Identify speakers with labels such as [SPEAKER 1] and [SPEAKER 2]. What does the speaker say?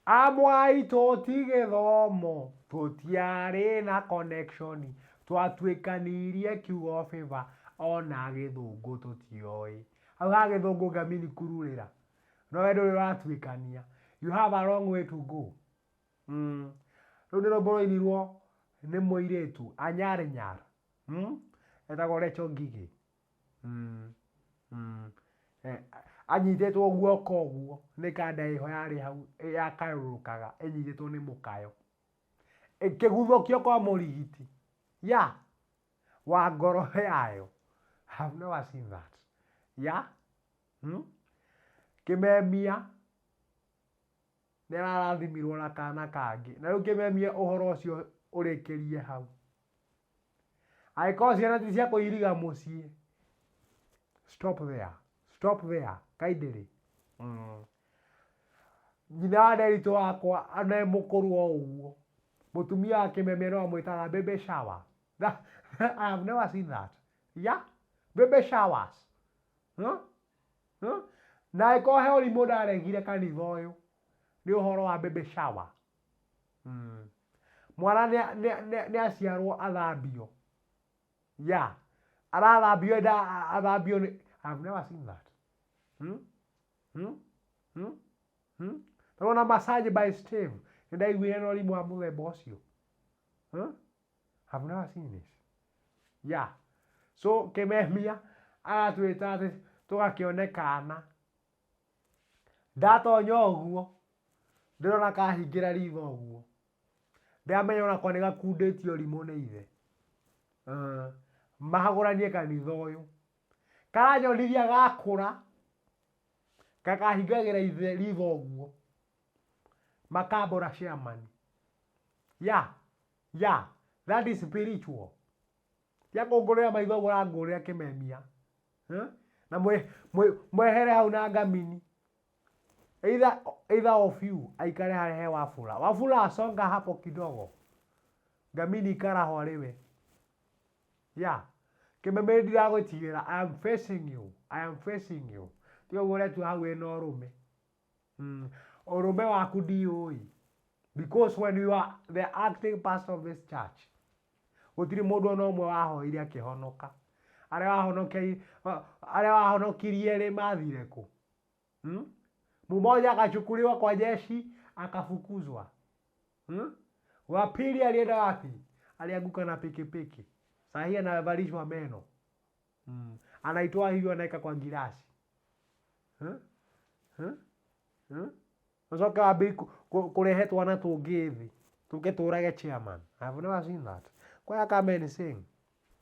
[SPEAKER 1] Amwai tũti gĩthomo, tũtiarĩ na connection, twatuĩkanirie kiugo favor ona gĩthũngũ tũtioĩ. Hau ha gĩthũngũ ngamini kururĩra. No we ndũrĩ ũratuĩkania. You have a long way to go. Rũu nĩ rwĩmbo rwainirwo nĩ mũirĩtu Anyar Nyar. Etagwo Rachel Ngigĩ. Anyitĩtwo guoko ũguo nĩ kanda ĩho yarĩ hau yakayũrũrũkaga ĩnyitĩtwo nĩ mũkayo. Ĩkĩguthũkio kwa mũrigiti. Ya wa ngoro yayo. I've never seen that. Ya. Kĩmemia nĩ ararathimirwo na kana kangĩ. Na rĩu kĩmemia ũhoro ũcio ũrĩkĩrie hau. Angĩkorwo ciana ti cia kũiriga mũciĩ, stop there, stop there kindly. Nyina wa Nderitu wakwa ona e mũkũrũ o ũguo, mũtumia wa kĩmemia no amwĩtaga baby shower. I have never seen that. Yeah, baby showers. Huh? Huh? Na angĩkorwo he ũrimũ ndaregire kanitha ũyũ, nĩ ũhoro wa baby shower. Mwana nĩ aciarwo athambio. Yeah. Arathambio enda athambio nĩ I've never seen that. Tondũ ona massage by Steve nĩ ndaiguire na ũrimũ wa mũthemba ũcio. Huh? I've never seen this. Yeah. So kĩmemia agatwĩta atĩ tũgakĩone kana. Ndatonya ũguo ndĩrona kahingĩra ritho ũguo ndĩramenya onakwa nĩ gakundĩtio rimũ nĩ ithe. Mahagũranie kanitha ũyũ. Karanyonithia gakũra gakahingagĩra ithe ritho ũguo makambũra chairman. Yeah, yeah, that is spiritual. Tia kũngũrĩra maitho ũguo ũrangũrĩra kĩmemia. Na mwehere hau na ngamini. Either of you aikare harĩa he Wafula. Wafula asonga hapo kidogo. Ngamini ikara ho arĩ we. Yeah. Kĩmemia ndiragwĩtigĩra. I am facing you. I am facing you. Tiga ũguo ũretua hau wĩna ũrũme. Ũrũme waku ndiũĩ. Because when you are the acting pastor of this church, gũtirĩ mũndũ ona ũmwe wahoire akĩhonoka. Arĩa wahonokirie rĩ mathire kũ? Mmoja akachukuliwa kwa jeshi akafukuzwa. Wa pili alienda wapi? Alianguka na pikipiki. Sahii anavalishwa meno. Anaitoa hivyo anaweka kwa girasi. Huh? Huh? Huh? Ucoke wambie kũrehe twana tũngĩ thĩ tũke tũrage chairman. I've never seen that. Kwaya come and sing.